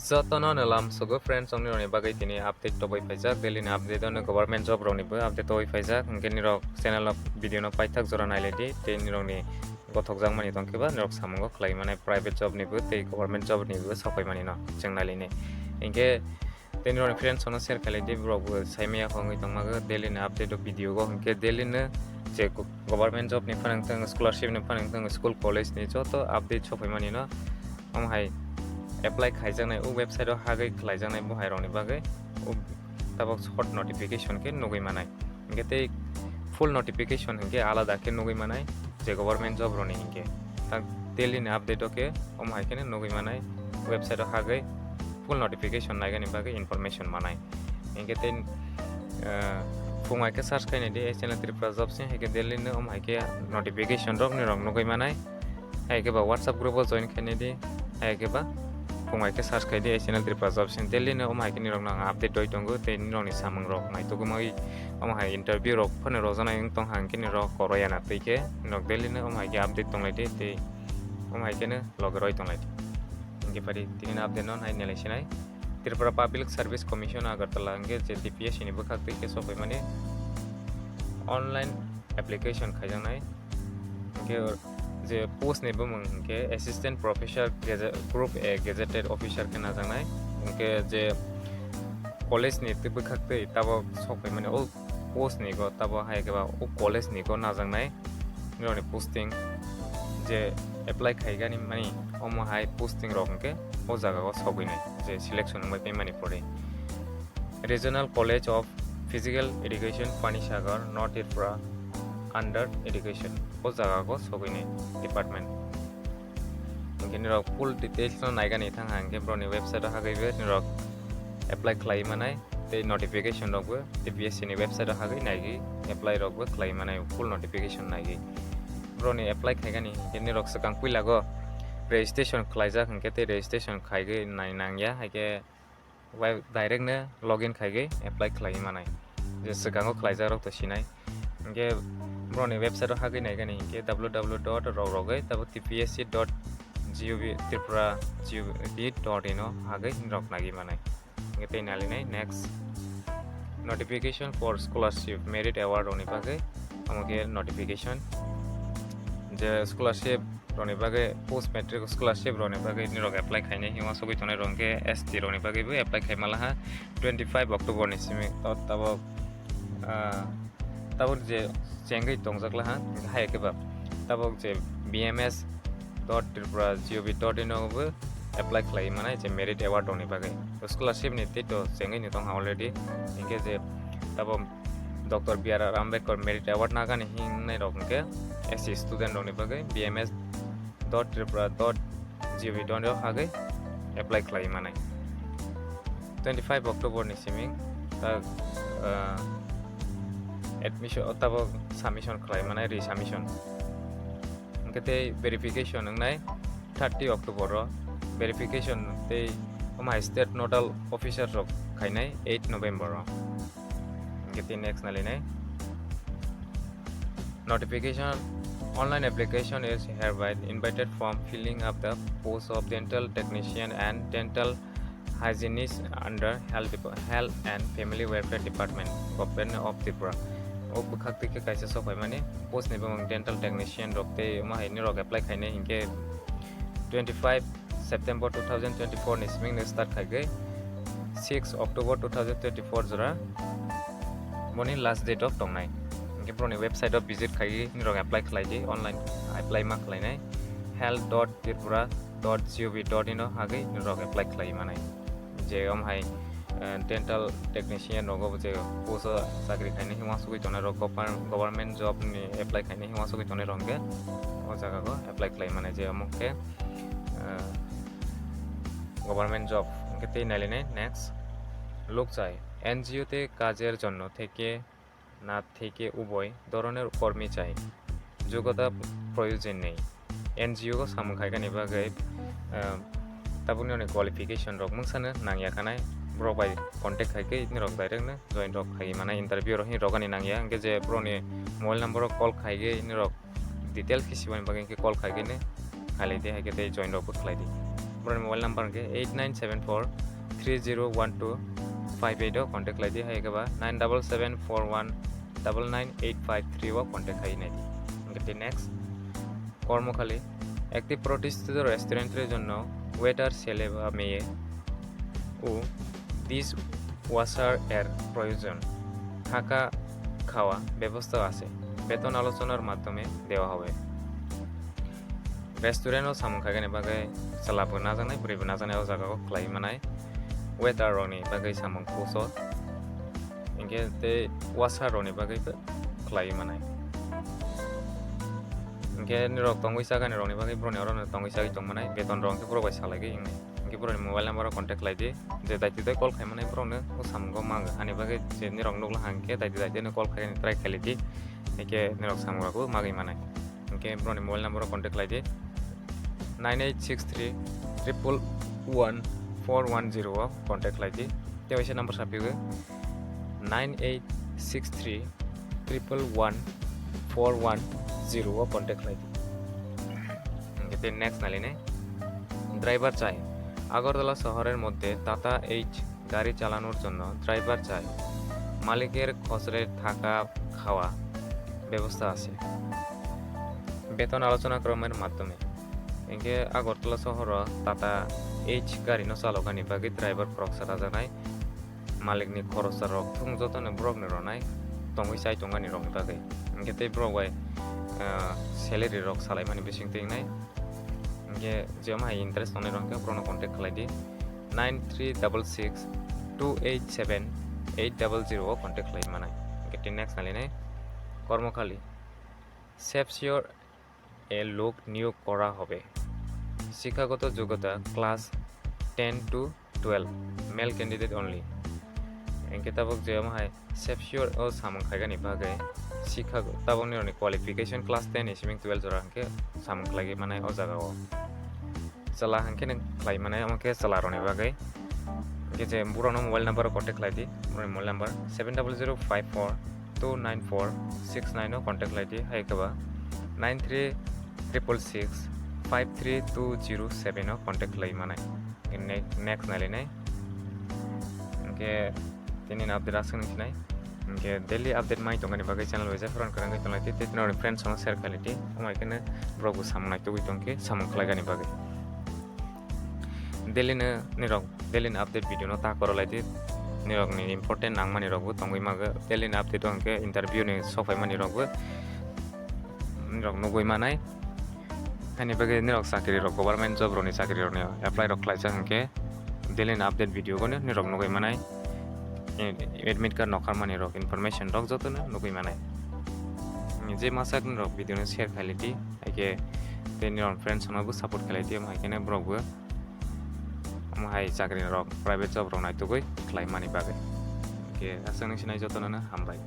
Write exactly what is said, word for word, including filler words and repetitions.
Jotono no lam sugo friends, ong nirokni bagwi tini update tobwi phaijak, daily ni update ono government job rokni bo update tobwi phaijak, hinkhe nirok channel o video no paithak jora nailai di, tei nirokni gothok jakmani tongkhe ba nirok samungo khlai mani private job ni bo tei government job ni bo sokoi mani no chwng nailai ni. Hinkhe tei nirokni friends rokno share khlai di, borok bo sai maya wngwi tongma go daily ni update o video go, hinkhe daily no je government job ni phanang tong, scholarship ni phanang tong, school college ni joto update sokoi mani no. Omo hai apply khaijaknai, o website o hagwi khlaijaknai bo hai rokni bagwi o tabok short notification khe nugwi manai. Hinkhe tei full notification hinkhe alada khe nugwi manai je government job rokni hinkhe. Tak daily ni update o khe omo hai kheno nugwi manai, website o hagwi full notification naigani bagwi information manai. Hinkhe tei, eh, phung hai khe search khainai di, S N L Tripura Jobs ni, hinkhe daily no omo hai khe notification rok nirok nugwi manai. Hai khe ba WhatsApp group o join khainai di, hai khe ba phung hai khe search khai di, S N L Tripura Jobs ni, daily no omo hai khe nirok no ang update rwi tongo, tei nirok ni samung rok naitugwi omo hai interview rok phano rojaknai wng tong hang khe nirok koroya na twi khe nirok daily no omo hai khe update tong lai di, tei omo hai khe no logi roi tong lai di. Hinkhe pari tini update no nai nelai sinai. Tripura Public Service Commission Agartala hinkhe je T P S C ni bwkhak twi khe sokoi mani online application khaijaknai. Hinkhe je post ni bumung hinkhe Assistant Professor Gazette, Group A Gazetted Officer khe najaknai. Hinkhe je college ni twi bwkhak twi tabok sokoi mani o post ni go, tabo hai khe ba o college ni go najaknai nirokni posting je apply khaigani mani omo hai posting rok hinkhe o jaga o sogwi nai je selection wngbai paimani pore. Regional College of Physical Education, Panisagar, North Tripura under education, o jaga o sogwi nai department. Hinkhe nirok full details no naigani thang hang khe borokni website o hagwi bo nirok apply khlai manai tei notification rok bo T P S C ni website o hagwi naigwi apply rok bo khlai manai full notification naigwi. Borokni apply khaigani hinkhe nirok swkang puila go registration khlaijak hinkhe tei registration khaigwi nai nangya haikhe direct no login khaigwi apply khlai manai je swkango khlaijak rok to sinai. Hinkhe borokni website o hagwi naigani hinkhe W W W dot rok rogwi tabo T P S C dot G O V Tripura G O V dot in o hagwi rok nagwi manai. Hinkhe tei nalinai next notification for scholarship merit award rokni bagwi omo khe notification je scholarship rokni bagwi post matric scholarship rokni bagwi nirok apply khainai hima sogwi tongnai rok hinkhe S T rokni bagwi bo apply khai malaha twenty five October ni simi tabok tabok je chengwi tongjak laha hai khe ba tabok je B M S dot tripura G O V dot in o bo apply khlai manai je merit award rokni bagwi scholarship ni tei to chengwi ni tongha already hinkhe je tabok Doctor B R Ambedkar Merit Award nagani hingnai rok hinkhe S C student rokni bagwi B M S dot tripura dot G O V dot in o hagwi apply khlai manai. Twenty five October ni simi ta admission tabok submission khlai manai, resubmission. Hinkhe tei verification wngnai thirty October o verification tei omo hai state nodal officer rok khainai eight November o. Hinkhe tei next nalinai notification, online application is hereby invited from filling up the post of dental technician and dental hygienist under health, Dep- health and family welfare department, government of Tripura. O bwkhak twi khe kaisa sopaimani post ni bumung dental technician rok tei omo hai nirok apply khainai hinkhe twenty five September two thousand twenty four ni siming no start khaigwi six October two thousand twenty four jora boni last date of tongnai. Hinkhe borokni website o visit khaigwi nirok apply khlai di, online apply ma khlainai health dot tripura dot G O V dot in o hagwi nirok apply khlai manai. Je om hai dental technician rogo je post o chakri khainai hima sugwi tongnai rok, government job ni apply khainai hima sugwi tongnai rok hinkhe o jaga o apply khlai manai je omo khe government job. Hinkhe tei nailinai next luk chai N G O te kajer jonno theke na theke uboi doroner kormi chai, jogota proyojon nei. N G O o samung khaikani bagwi tabukni oni qualification rok mungsano nangya khanai, borok bai contact khaikhe nirok direct no join rok khai manai, interview rok hin rogani nangya, hinkhe je borokni mobile number o call khaigwi nirok details khe sibani bagwi hinkhe call khaigwi no khailai di, haikhe tei join rok bo khlai di. Borokni mobile number hwnkhe eight nine seven four three zero one two five eight o contact khlai di, hai khe ba nine double seven four one double nine eight five three o contact khai nai di. Hwnkhe tei next, কর্মখালি, একটি প্রতিষ্ঠিত রেস্টুরেন্টের জন্য ওয়েটার ছেলে বা মেয়ে ও dish washer এর প্রয়োজন। থাকা খাওয়া ব্যবস্থা আছে, বেতন আলোচনার মাধ্যমে দেওয়া হবে। Restaurant o samung khaigani bagwi chwla bo najaknai, bwrwi bo najaknai, o jaga o khlai manai. Waiter rokni bagwi samung kuso, hinkhe tei washer rokni bagwi bo khlai manai. Hinkhe nirok tongwi chagani rokni bagwi borokni oro no tongwi chagwi tong manai, beton rok hinkhe borok bai salai gwi wngnai. Hinkhe borokni mobile number o contact khlai di, je daitwi dai call khai manai borokno o samungo mango. Ani bagwi je nirok nukla hang khe daitwi daitwi no call khaigani try khlai di, hinkhe nirok samung rok bo magwi manai. Hinkhe borokni mobile number o contact khlai di, nine eight six three triple one four one zero o contact khlai di. Tei waisa number saphigwi, nine eight six three triple one four one zero o contact khlai di. Hinkhe tei next nai line, driver চাই। আগরতলা শহরের মধ্যে tata H গাড়ি চালানোর জন্য ড্রাইভার চাই। মালিকের খরচে থাকা খাওয়া ব্যবস্থা আছে। বেতন আলোচনা ক্রমের মাধ্যমে। Hinkhe Agartala sohoro Tata H gari no chalokani bagwi driver khoroksa rajaknai. Malikni khoroksa rok thung jotono borokni ronai tongwi chai tongani rokni bagwi. Hinkhe tei borok bai, ah, salary rok salaimani bising twi wngnai. Hinkhe jemon hai interest tongnai rok hinkhe borokno contact khlai di, nine three double six two eight seven eight double zero o contact khlai manai. Hinkhe tei next nai line, কর্মখালি, safe sure এ লোক নিয়োগ করা হবে। শিক্ষাগত যোগ্যতা class ten to twelve, male candidate only. Hinkhe tabuk je omo hai Safe Sure o samung khaigani bagwi sikha tabukni rokni qualification class ten ni simi twelve jora hinkhe samung khlaigwi manai o jaga o. Chwla hinkhe nwng khlai manai omo khe chwla rokni bagwi. Hinkhe je borokno mobile number o contact khlai di, borokni mobile number seven double zero five four two nine four six nine o contact khlai di, hai khe ba nine three triple six five three two zero seven o contact khlai manai. Ne-, next nai line. Hinkhe tini update aswk nung sinai. Hinkhe daily update mai tongani bagwi channel bai jai phorang kwrwngwi tonglai tei, tei norokni friends no share khlai di. Omo hai kheno borok bo samung naitugwi tongkhe samung khlaigani bagwi. Daily no nirok, daily ni update video no ta koro lai di. Nirok ni important nangmani rok bo tongwi mago. Daily ni update o hinkhe interview ni sophai mani rok bo nirok nugwi manai. Haini bagwi nirok chakri rok, government job rok ni chakri rok ni apply rok khlaijak hinkhe daily ni update video o no nirok nugwi manai. Admit card nokharmani rok information rok joto no nugwi manai. Je masa nirok video no share khlai di, hai khe tei nirok friends no bo support khlai di, omo hai kheno borok bo omo hai chakri rok, private job rok naitugwi khlai mani bagwi. Hinkhe aswk nung sinai joto no hambai.